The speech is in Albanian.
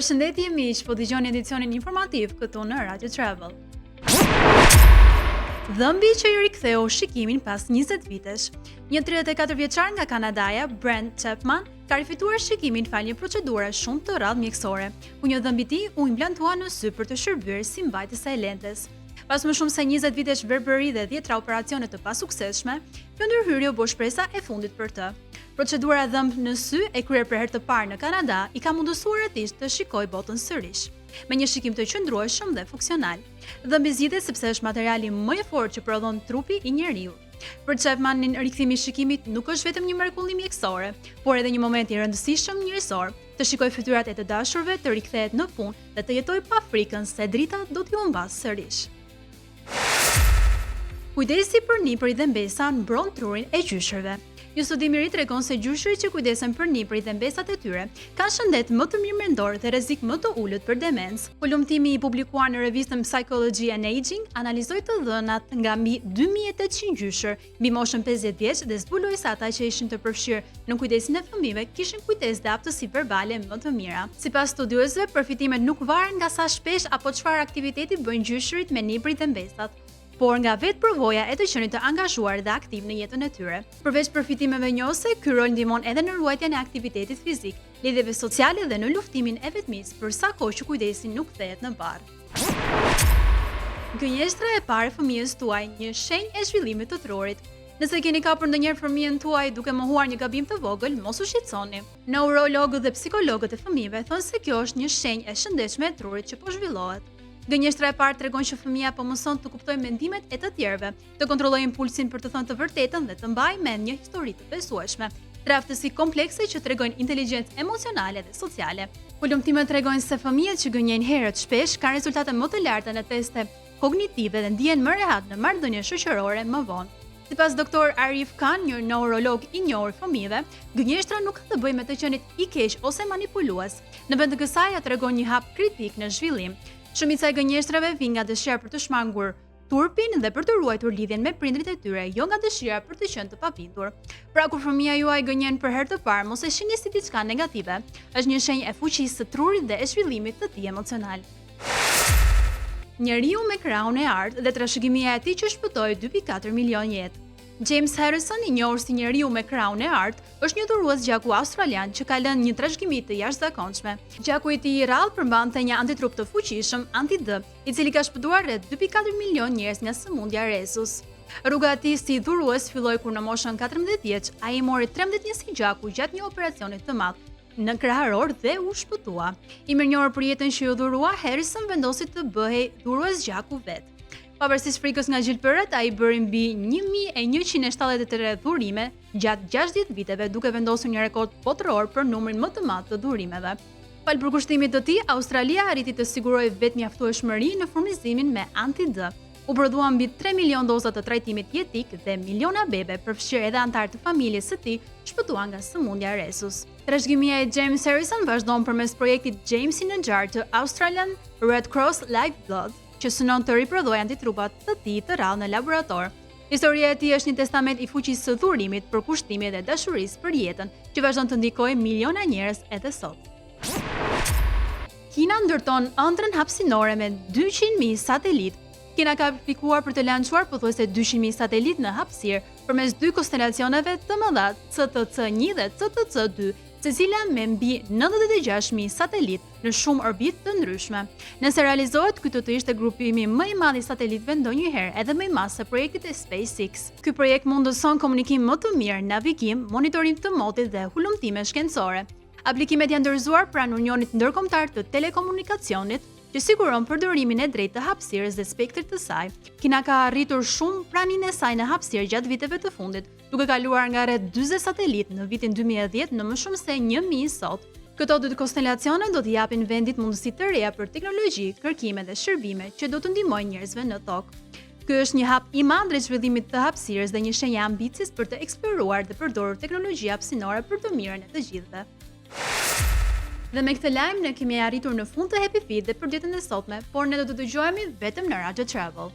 Përshëndetje miq, po dëgjoni edicionin informativ këtu në Radio Travel. Dhëmbi që i riktheu shikimin pas 20 vitesh. Një 34 vjeçar nga Kanadaja, Brent Chapman, ka rifituar shikimin falë një procedure shumë të rrallë mjekësore, ku një dhëmb i tij u implantua në sy për të shërbyer si mbajtëse e lentes. Pas më shumë se 20 vitesh verbëri dhe dhjetra operacione të pasuksesshme, kjo ndërhyrje u bë shpresa e fundit për të. Procedura dhëmb në sy e kryer për herë të parë në Kanada i ka mundësuar atij të shikojë botën sërish, me një shikim të qëndrueshëm dhe funksional. Dhëmbi zgjidhet sepse është materiali më i fortë që prodhon trupi i njeriut. Për Chapmanin, rikthimi i shikimit nuk është vetëm një mrekulli mjekësore, por edhe një moment i rëndësishëm njerëzor, të shikojë fytyrat e të dashurve, të rikthehet në punë dhe të jetojë pa frikën se drita do t'i humbasë sërish. Kujdesi për nipërit dhe mbesa mbron trurin e gjyshërve. Një studim i ri tregon se gjyshërit që kujdesen për nipërit dhe mbesat e tyre kanë shëndet më të mirë mendor dhe rrezik më të ulët për demencë. Hulumtimi i publikuar në revistën Psychology and Aging analizoi të dhënat nga mbi 2800 gjyshër mbi moshën 50 vjeç dhe zbuloi se ata që ishin të përfshirë në kujdesin e fëmijëve kishin kujtesë dhe aftësi verbale më të mira. Sipas studiuesve, përfitimet nuk varen nga sa shpesh apo çfarë aktiviteti bëjnë gjyshërit me nipërit dhe mbesat, por nga vetë përvoja e të qenit të angazhuar dhe aktiv në jetën e tyre. Përveç përfitimeve njohëse, ky rol ndihmon edhe në ruajtjen e aktivitetit fizik, lidhjeve sociale dhe në luftimin e vetmisë për sa kohë që kujdesi nuk kthehet në barrë. Gënjeshtra e parë e fëmijës tuaj, një shenjë e zhvillimit të trurit. Nëse keni kapur ndonjëherë fëmijën tuaj duke mohuar një gabim të vogël, mos u shqetësoni. Neurologët dhe psikologët e fëmijëve thonë se kjo është një shenjë e shëndetshme e trurit që po zhvillohet. Gënjeshtra e parë tregon që fëmija po mëson të kuptojë mendimet e të tjerëve, të kontrollojë impulsin për të thënë të vërtetën dhe të mbajë mend një histori të besueshme. Tre aftësi komplekse që tregojnë inteligjencë emocionale dhe sociale. Hulumtimet tregojnë se fëmijët që gënjejnë herët shpesh kanë rezultate më të larta në teste kognitive dhe ndihen më rehat në marrëdhënie shoqërore më vonë. Sipas doktor Arif Khan, një neurolog i njohur i fëmijëve, gënjeshtra nuk ka të bëjë me të qenit i keq ose manipulues. Në vend të kësaj, ajo tregon një hap kritik në zhvillim. Shumica e gënjeshtrave vijnë nga dëshira për të shmangur turpin dhe për të ruajtur lidhjen me prindërit e tyre, jo nga dëshira për të qenë të pabindur. Pra kur fëmija juaj gënjen për herë të parë, mos e shihni si diçka negative. Është një shenjë e fuqisë së trurit dhe e zhvillimit të tij emocional. Njeriu me krahun e artë dhe trashëgimia e tij që shpëtoi 2.4 milion jetë. James Harrison, i njohur si njeriu me krahun e artë, është një dhurues gjaku australian që ka lënë një trashëgimi të jashtëzakonshme. Gjaku i tij i rrallë përmbante një antitrup të fuqishëm, anti-D, i cili ka shpëtuar rreth 2.4 milion njerëz nga sëmundja Rhesus. Rruga e tij si dhurues filloi kur në moshën 14 vjeç ai mori 13 njësi gjaku gjatë një operacioni të madh në kraharor dhe u shpëtua. I mirënjohur për jetën që iu dhurua, Harrison vendosi të bëhej dhurues gjaku vetë. Pavarësisht frikës nga gjilpërat, ai bëri mbi 1173 dhurime gjatë 60 viteve, duke vendosur një rekord botëror për numrin më të madh të dhurimeve. Falë përkushtimit të tij, Australia arriti të sigurojë vetëmjaftueshmëri në furnizimin me anti-D. U prodhuan mbi 3 milion doza të trajtimit jetik dhe miliona bebe, përfshirë edhe anëtarë të familjes së tij, shpëtuan nga sëmundja Rhesus. Trashëgimia e James Harrison vazhdon përmes projektit James in a Jar të Australian Red Cross Lifeblood, që synon të riprodhojë antitrupat të tij të rrallë në laborator. Historia e tij është një testament i fuqisë së dhurimit, përkushtimit dhe dashurisë për jetën, që vazhdon të ndikojë miliona njerëz edhe sot. Kina ndërton ëndrrën hapësinore me 200.000 satelitë. Kina ka aplikuar për të lançuar pothuajse 200.000 satelitë në hapësirë përmes dy konstelacioneve të mëdha CTC1 dhe CTC2, secila me mbi 96.000 satelitë në shumë orbitë të ndryshme. Nëse realizohet, ky do të ishte grupimi më i madh i satelitëve ndonjëherë, edhe më i madh se projektit e SpaceX. Ky projekt mundëson komunikim më të mirë, navigim, monitorim të motit dhe hulumtime shkencore. Aplikimet janë dorëzuar pranë Unionit Ndërkombëtar të Telekomunikacionit, që siguron përdorimin e drejtë të hapësirës dhe spektrit të saj. Kina ka arritur shumë praninë e saj në hapësirë gjatë viteve të fundit, duke kaluar nga rreth 40 satelitë në vitin 2010 në më shumë se 1000 sot. Këto dy konstelacione do t'i japin vendit mundësi të reja për teknologji, kërkime dhe shërbime që do të ndihmojnë njerëzve në tokë. Ky është një hap i madh drejt zhvillimit të hapësirës dhe një shenjë e ambicies për të eksploruar dhe përdorur teknologji hapësinore për të mirën e të gjithëve. Dhe me këtë lajm ne kemi arritur në fund të Happy Feet dhe për ditën e sotme, por ne do të dëgjohemi vetëm në Radio Travel.